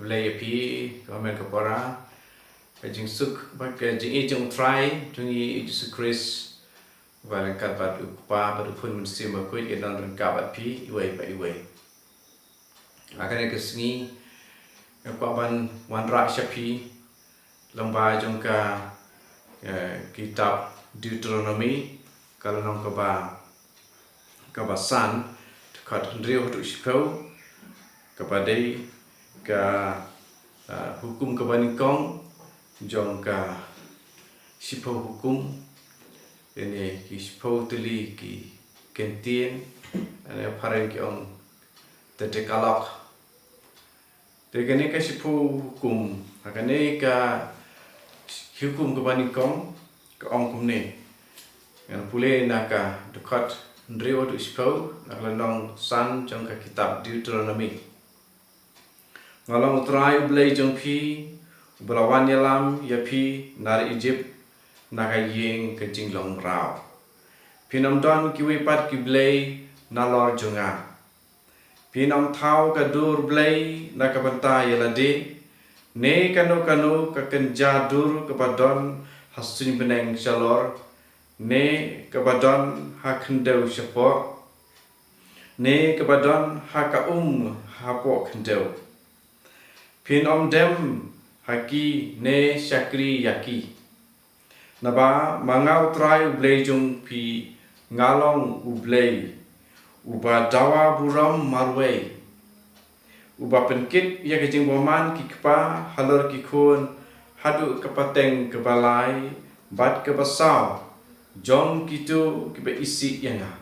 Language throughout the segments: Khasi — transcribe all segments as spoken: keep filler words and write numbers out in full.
Blei ïa phi, ka hynmen ka para, ka jingsuk bad ka jingïeit jong U Trai jong ngi U Jisu Khrist, ba ryngkat bad U Kpa bad U Khun Mynsiem Bakhuid, kin don ryngkat bad phi iwei pa iwei. Ha kane ka sngi nga kwah ban wanrah sha phi lyngba jong ka, eh, kitab Deuteronomi, ka lynnong kaba, kaba san, dkhot hynriew haduh shiphew, kaba dei ka, eh, hukum kaba nyngkong jong ka shiphew hukum. Ine ki shiphew tylli ki kyntien, ine phareng ki ong the Decalogue. Te kane ka shiphew hukum, ha kane ka hukum kaba nyngkong, ka ong kumne. Ngan pule na ka dkhot hynriew haduh shiphew, na ka lynnong san jong ka kitab Deuteronomi. Nga long U Trai U Blei jong phi, uba la wan ïalam ïa phi na ri Ijipt, na ka ïing ka jinglong mraw. Phin ym don kiwei pat ki blei nalor jong nga. Phin ym thaw ka dur blei na ka bynta ïa lade, ne kano kano ka kynja dur kaba don ha suiñ bneng shalor, ne kaba don ha khyndew shapoh, ne kaba don ha ka um hapoh khyndew. Phin ym dem ha ki ne shakri ïa ki. Naba ma nga U Trai U Blei jong phi nga long U Blei uba dawa burom marwei, uba pynkit ïa ka jingbymman ki kpa halor ki khun haduh ka pateng kaba lai bad kaba saw jong kito kiba isih ïa nga.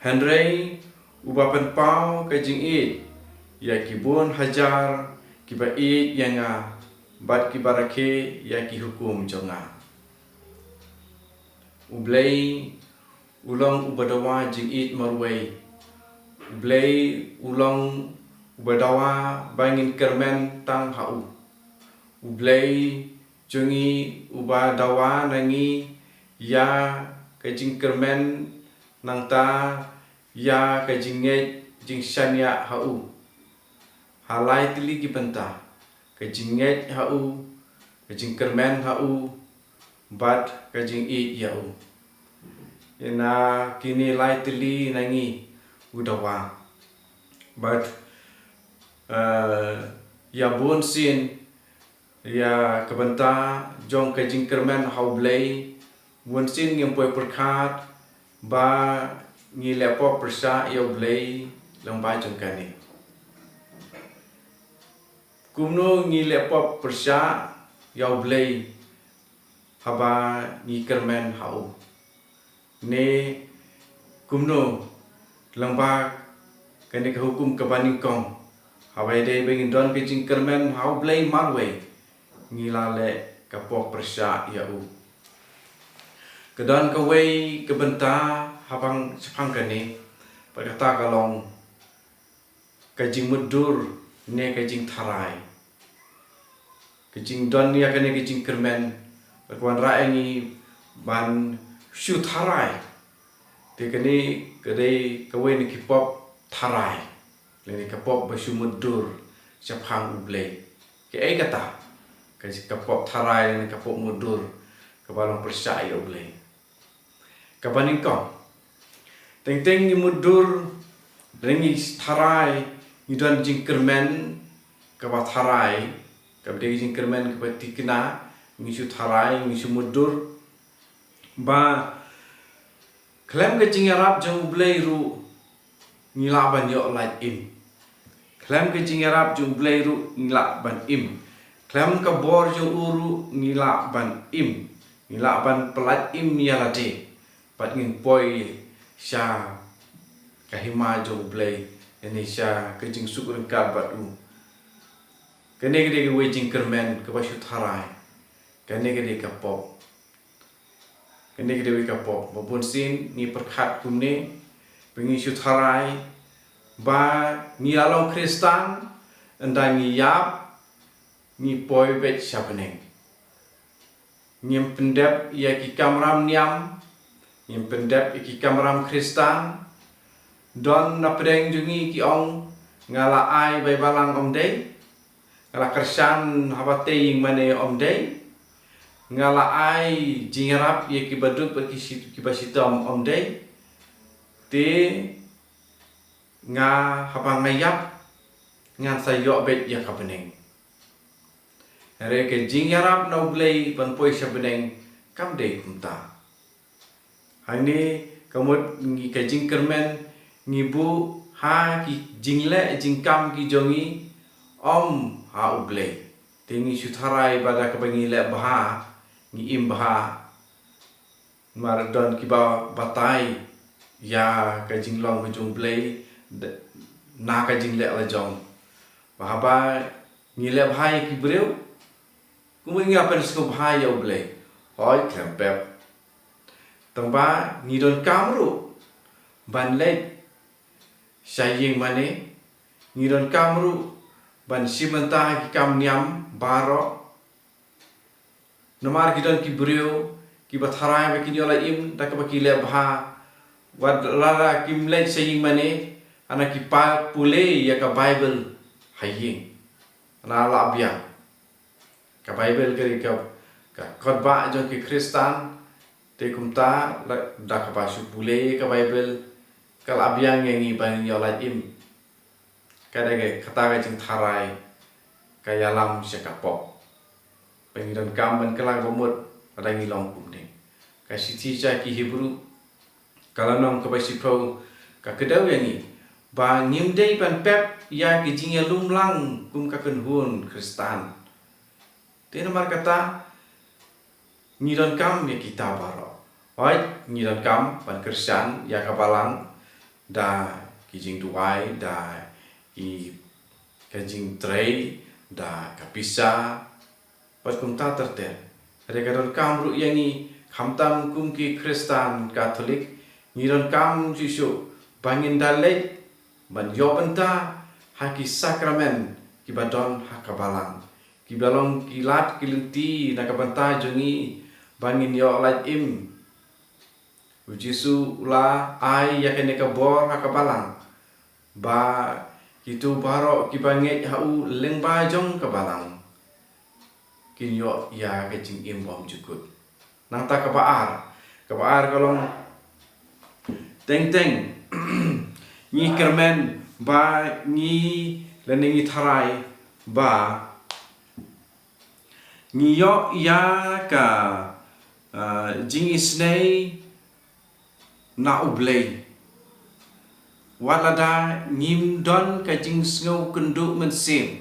Hynrei uba pynpaw ka jingïeit ïa ki bun hajar kiba ïeit ïa nga bad kiba rakhe ïa ki hukum jong nga. U Blei u long uba dawa jingïeit marwei. U Blei u long uba dawa ba ngin kyrmen tang ha u. U Blei jong ngi uba dawa na ngi ïa ka jingkyrmen, nangta ïa ka jingngeit jingshaniah ha u. Ha lai tylli ki bynta, ka jingngeit ha u, ka jingkyrmen ha u, bad ka jingïeit ïa u. Ïa na kine lai tylli na ngi u dawa. Bad, eh, ïa bunsien, ïa ka bynta jong ka jingkyrmen ha U Blei, bunsien ngim poi pyrkhat ba ngi leh pop pyrshah ïa U Blei lyngba jong kane. Kumno ngi leh pop pyrshah ïa U Blei haba ngi kyrmen ha u? Ne kumno lyngba kane ka hukum kaba nyngkong, haba ïadei ba ngin don ka jingkyrmen ha U Blei marwei, ngi la leh ka pop pyrshah ïa u? Ka don kawei ka bynta hapang shaphang kane, bad kata ka long ka jingmutdur ne ka jingtharai. Ka jingdon ïa kane ka jingkyrmen, ka wanrah ïa ngi ban shu tharai. Te kane ka dei kawei na ki pop tharai, lane ka pop ba shu mutdur shaphang U Blei. Kaei kata ka, ka pop tharai lane ka pop mutdur kaba long pyrshah ïa U Blei? Kaba nyngkong, teng teng ngi mutdur, lane ngi tharai, ngi don jingkyrmen kaba tharai, kaba dei jingkyrmen kaba thikna, ngi shu tharai, ngi shu mutdur ba khlem ka jingïarap jong U Blei ruh ngi lah ban ïoh lait im. Khlem ka jingïarap jong U Blei ruh ngi lah ban im. Khlem ka bor jong u ruh ngi lah ban im. Ngi lah ban pyllait im ïa lade. Bad ngin poi sha ka hima jong U Blei, lane sha ka jingsuk ryngkat bad u. Kane ka dei kawei jingkyrmen kaba shu tharai. Kane ka dei ka pop. Kane ka dei kawei ka pop. Ba bunsien ngi pyrkhat kumne, ba ngi shu tharai ba ngi la long Khristan, ynda ngi ïap, ngi poi beit sha bneng. Ngim pyndep ïa ki kamram niam, ngim pyndep ïa ki kamram Khristan. Don na pdeng jong ngi ki ong, nga la ai bai balang, ym dei? nga la kyrshan haba tei ïing mane ym dei, nga la ai jingïarap ïa ki baduk bad ki shi-, ki bashitom ym dei, te nga haba nga ïap ngan sa ïoh beit ïa ka bneng. Hynrei ka jingïarap na U Blei ban poi sha bneng kam dei kumta. Hangne ka mut ngi ka jingkyrmen ngi buh ha ki jingleh jingkam ki jong ngi, ym ha U Blei. Te ngi shu tharai ba da kaba ngi leh bha ngi im bha. Namar don kiba batai ïa ka jinglong ka jong U Blei da-, na ka jingleh la jong. Ba haba ngi leh bha ïa ki briew, kumno ngi ïa pynsngewbha ïa U Blei? Hooid, khlem pep. Tangba ngi donkam ruh ban leit sha ïing mane, ngi donkam ruh ban shim bynta ki kam niam baroh. Namar ki don ki briew kiba tharai ba kin ïoh la im da kaba ki leh bha. Wat lada kim leit sha ïing mane, hana ki pa pule ïa ka Baibl ha ïing. Hana la biang. Ka Baibl ka dei ka, ka kot bah jong ki Khristan. Te kumta la, da kaba shu pule ïa ka Baibl ka la biang ïa ngi ba ngin ïoh la im. Ka dei ka, kata ka jingtharai ka ïalam sha ka pop. Ba ngi donkam ban kylla ka bamut lada ngi long kumne. Ka shithi sha ki Hebru ka lynnong kaba shiphew ka kdew ïa ngi ba ngim dei ban pep ïa ki jingïalum lang kum ka kynhun Khristan. Te namar kata ngi donkam ïa kita baroh. Hooid, ngi donkam ban kyrshan ïa ka balang da ki jingduwai, da ki, ka jingtrei, da ka pisa, bad kumta ter ter. Hynrei ka donkam ruh ïa ngi, khamtam kum ki Khristan Katholik, ngi donkam shuh shuh ba ngin da leit ban ïoh bynta ha ki sakramen kiba don ha ka balang, kiba long ki lad ki lynti na ka bynta jong ngi ba ngin ïoh la im. U Jisu u la ai ïa kane ka bor ha ka balang ba kito baroh kiba ngeit ha u lyngba jong ka balang kin ïoh ïa ka jingim bymjukut. Nangta kaba ar, kaba ar ka long teng teng ngi kyrmen ba ngi, lane ngi tharai ba ngi ïoh ïa ka, ah, jingisynei na U Blei. Wat lada ngim don ka jingsngew kynduh mynsiem,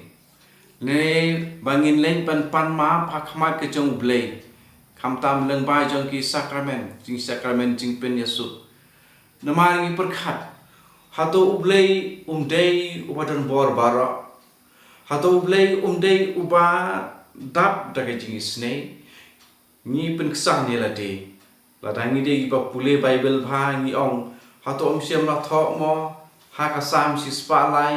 ne ba ngin leit ban pan map ha khmat ka jong U Blei, khamtam lyngba jong ki sakramen, jingsakramen jingpynïasuk. Namar ngi pyrkhat, hato U Blei um dei uba don bor baroh? Hato U Blei um dei uba dap da ka jingisynei? Ngi pynksan ïa lade. Lada ngi dei ba pule Baibl bha ngi ong, hato ym shym la thoh mo ha ka Salm shispah lai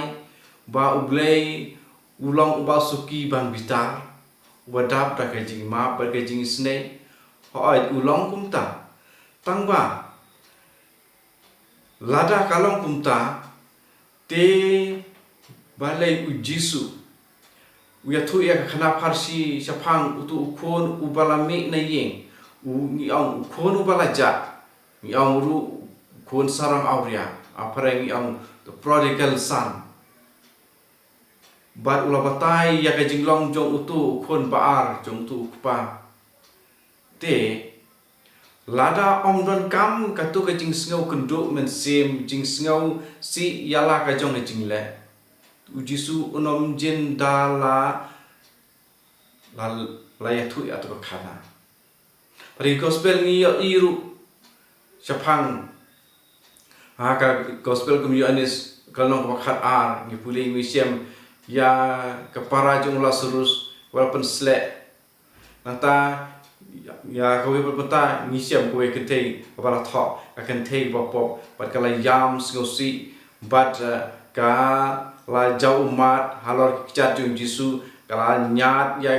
ba U Blei u long uba suki ban bitar, uba dap da ka jingmap bad ka jingisynei? Hooid, u long kumta. Tangba lada ka long kumta, te balei U Jisu u ïathuh ïa ka khynnah Pharisi shaphang uto u khun uba la mih na ïing? U, ngi ong u khun uba la jah, ngi ong ruh u khun sarong awria, ha phareng ngi ong the prodigal son. Bad u la batai ïa ka jinglong jong uto u khun ba ar jong uto u kpa. Te lada ym donkam kato ka jingsngew kynduh mynsiem, jingsngew sih ïa la ka jong ka jingleh, U Jisu un ym jin da la, la, la ïathuh ïa kato ka khana. Bad ha ka gospel ngi ïohi ruh shaphang, ha ka gospel kum u Ïoannis ka lynnong kaba khatar, ngi pule ngi shem ïa ka para jong u Lasarus ba la pynsleh. Nangta ïa kawei pat mynta ngi shem kawei kynthei ba la thoh, ka kynthei ba pop, bad ka la ïam sngewsih, bad, eh, ka la jaw ummat halor ki kjat jong u Jisu, ka la ñiad ïa,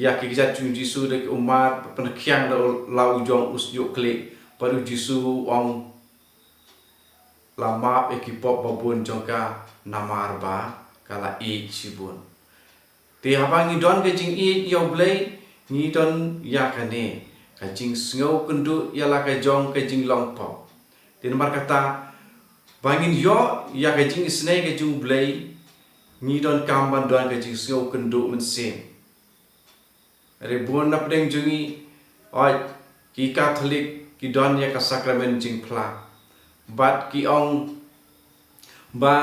ïa ki kjat jong u Jisu da ki ummat, bad pynrkhiang da u, la u jong u shñiuh khlieh, bad u Jisu u ong, la map ïa ki pop babun jong ka namar ba ka la ïeit shibun. Te haba ngi don ka jingïeit ïa U Blei, ngi don ïa kane ka jingsngew kynduh ïa la ka jong ka jinglong pop. Te namar kata, ba ngin ïoh ïa ka jingisynei ka jong U Blei, ngi donkam ban don ka jingsngew kynduh mynsiem. Hynrei bun na pdeng jong ngi, oi, ki Katholik ki don ïa ka sakramen jingphla. Bad ki ong ba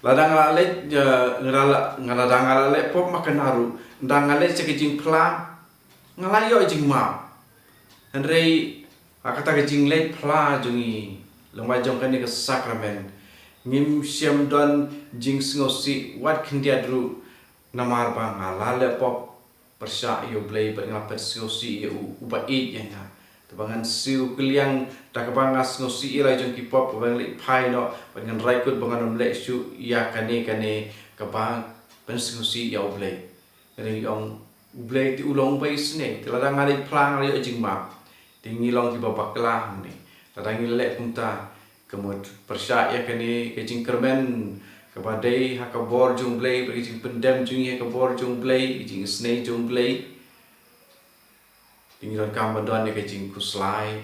lada nga la leit, eh, nga la, nga lada nga la leh pop ma ka na ruh, da nga leit sha ka jingphla, nga la ïoh jingmap. Hynrei ha kata ka jingleit phla jong ngi, lyngba jong kane ka sakramen, ngim shym don jingsngewsih wat khyndiat ruh, namar ba nga la leh pop pyrshah ïa U Blei bad nga la pynsngewsih ïa u, uba ïeit ïa nga. Te ba ngan siew kylliang da kaba nga sngewsih ïa la jong ki pop, kaba ngan leit phai noh, bad ngan rai kut ba ngan ym leh shuh ïa kane kane kaba pynsngewsih ïa U Blei. Hynrei ong U Blei te u long uba isynei, te lada nga leit phla nga la ïoh jingmap. Te ngi long kiba bakla hangne. Lada ngi leh kumta, ka mut pyrshah ïa kane ka jingkyrmen kaba dei ha ka bor jong U Blei, bad ka jingpyndem jong ngi ha ka bor jong U Blei, ka jingisynei jong U Blei. Te ngi donkam ban don ïa ka jingkhuslai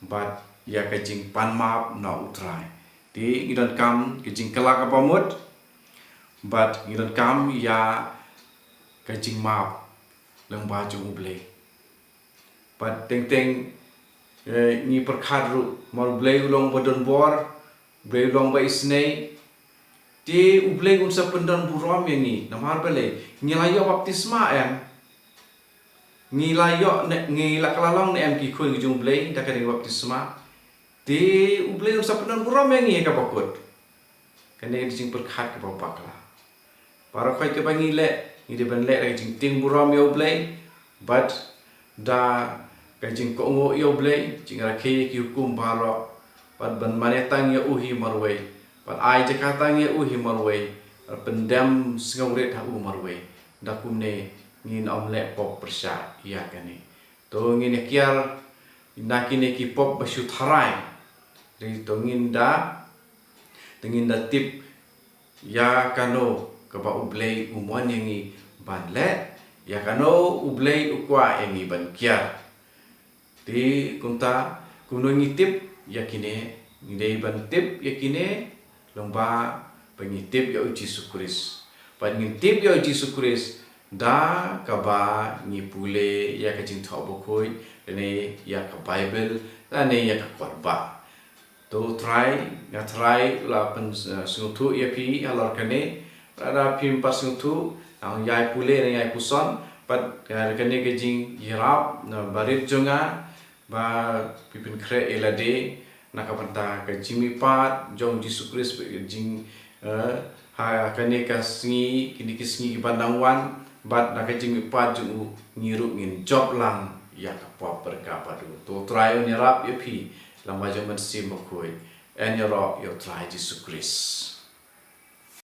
bad ïa ka jingpanmap na U Trai. Te ngi donkam ka jingkylla kaba mut bad ngi donkam ïa ka jingmap lyngba jong U Blei. Bad teng teng, eh, ngi pyrkhat ruh, namar U Blei u long ba don bor, U Blei u long ba isynei. Te U Blei un sa pyndon burom ïa ngi, namar balei? Ngi la ïoh baptisma em? Ngi la ïoh ne, ngi la kylla long ne em ki khun ki jong U Blei da ka dei baptisma? Te U Blei un sa pyndon burom ïa ngi ha kaba kut. Kane ka dei jingpyrkhat kaba bakla. Baroh khoit kaba ngi leh, ngi dei ban leh da ka jingtieng burom ïa U Blei, bad da ka jingkohnguh ïa U Blei, jingrakhe ïa ki hukum baroh, bad ban mane tang ïa u hi marwei, bad ai jaka tang ïa u hi marwei, bad pyndem sngewrit ha u marwei. Da kumne ngin ym leh pop pyrshah ïa kane. To ngin ïa kiar na kine ki pop ba shu tharai. Te to ngin da, to ngin da tip ïa kano kaba U Blei u mon ïa ngi ban leh, ïa kano U Blei u kwah ïa ngi ban kiar. Te kumta, kumno ngi tip ïa kine? Ngi dei ban tip ïa kine lyngba ba ngi tip ïa U Jisu Khrist. Ba ngin tip ïa U Jisu Khrist da kaba ngi pule ïa ka Jingthoh Bakhuid, lane ïa ka Baibl, lane ïa ka Kotbah. To U Trai, nga trai la pyn, eh, sngewthuh ïa phi halor kane. Lada phim pat sngewthuh, nang ïai pule, nang ïai puson, bad, eh, kane ka jingïarap na barit jong nga, ba phi pynkhreh ïa lade na ka bynta ka jingmihpat jong Jisu Khrist, ba ka jing, eh, ha kane ka sngi, kine ki sngi kiba nang wan, bad na ka jingmihpat jong u ngi ruh ngin jop lang ïa ka pop bad ka badu. To U Trai un ïarap ïa phi lyngba jong U Mynsiem Bakhuid. Yn ïaroh ïa U Trai Jisu Khrist.